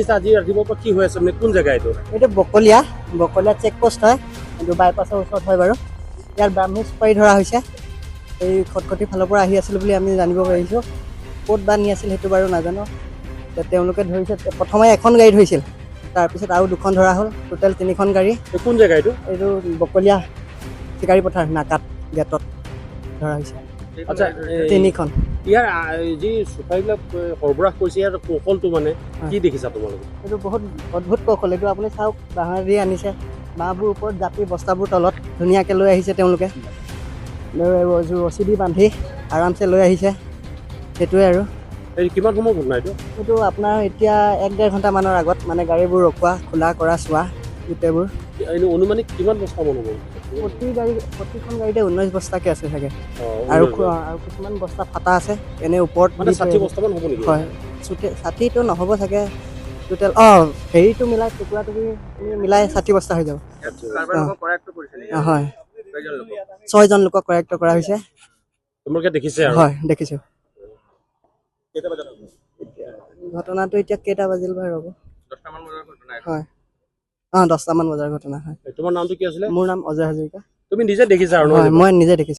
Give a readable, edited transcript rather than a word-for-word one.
দেখিছা আজি ৰাতিপুৱাৰ পৰা কি হৈ আছে, মানে কোন জেগা এইটো? এইটো বকলীয়া, বকলীয়া চেক পোষ্ট হয়, এইটো বাইপাছৰ ওচৰত হয় বাৰু। ইয়াত ব্ৰাহ্মী চুপাৰি ধৰা হৈছে। এই খটখটিৰ ফালৰ পৰা আহি আছিল বুলি আমি জানিব পাৰিছোঁ। ক'ত বা নি আছিল সেইটো বাৰু নাজানো। এতিয়া তেওঁলোকে ধৰিছে, প্ৰথমে এখন গাড়ী ধৰিছিল, তাৰপিছত আৰু দুখন ধৰা হ'ল, টোটেল তিনিখন গাড়ী। এই কোন জেগা এইটো? এইটো বকলীয়া চিকাৰী পথাৰ নাকাত গেটত ধৰা হৈছে। আচ্ছা, তিনিখন। ইয়াৰ যি চুপাৰিবিলাক সৰবৰাহ কৰিছে, ইয়াৰ কৌশলটো মানে কি দেখিছা তোমালোকে? এইটো বহুত অদ্ভুত কৌশল। এইটো আপুনি চাওক, বাঁহেৰে আনিছে, বাঁহবোৰ ওপৰত জাপি বস্তাবোৰ তলত ধুনীয়াকৈ লৈ আহিছে তেওঁলোকে, ৰছী দি বান্ধি আৰামছে লৈ আহিছে, সেইটোৱে আৰু। এই কিমান সময় ঘটনা এইটো? এইটো আপোনাৰ এতিয়া 1-1.5 ঘণ্টামানৰ আগত, মানে গাড়ীবোৰ ৰখোৱা, খোলা কৰা, চোৱা গোটেইবোৰ। এনে অনুমানিক কিমান বস্তা মান হ'ব? প্ৰতিখন গাড়ীতে 19 বস্তাকে আছে চাগে। আৰু আৰু কিছুমান বস্তা ফাটা আছে, এনে ওপৰত মানে 60 বস্তামান হ'ব নেকি? হয়, 60টো নহ'ব চাগে টোটেল। হেৰিটো মিলাই, টুকুৰা টুকুৰি মিলাই 60 বস্তা হৈ যাব। হয়, 6জন লোকক কৰায়ত্ব কৰা হৈছে। তোমালোকে দেখিছে? হয়, দেখিছোঁ। ঘটনাটো এতিয়া কেইটা বাজিল বাৰু, ৰ'ব। হয়, 10টামান বজাৰ ঘটনা হয়। তোমাৰ নামটো কি আছিলে? মোৰ নাম অজয় হাজৰিকা। তুমি নিজে দেখিছা আৰু? হয়, মই নিজে দেখিছোঁ।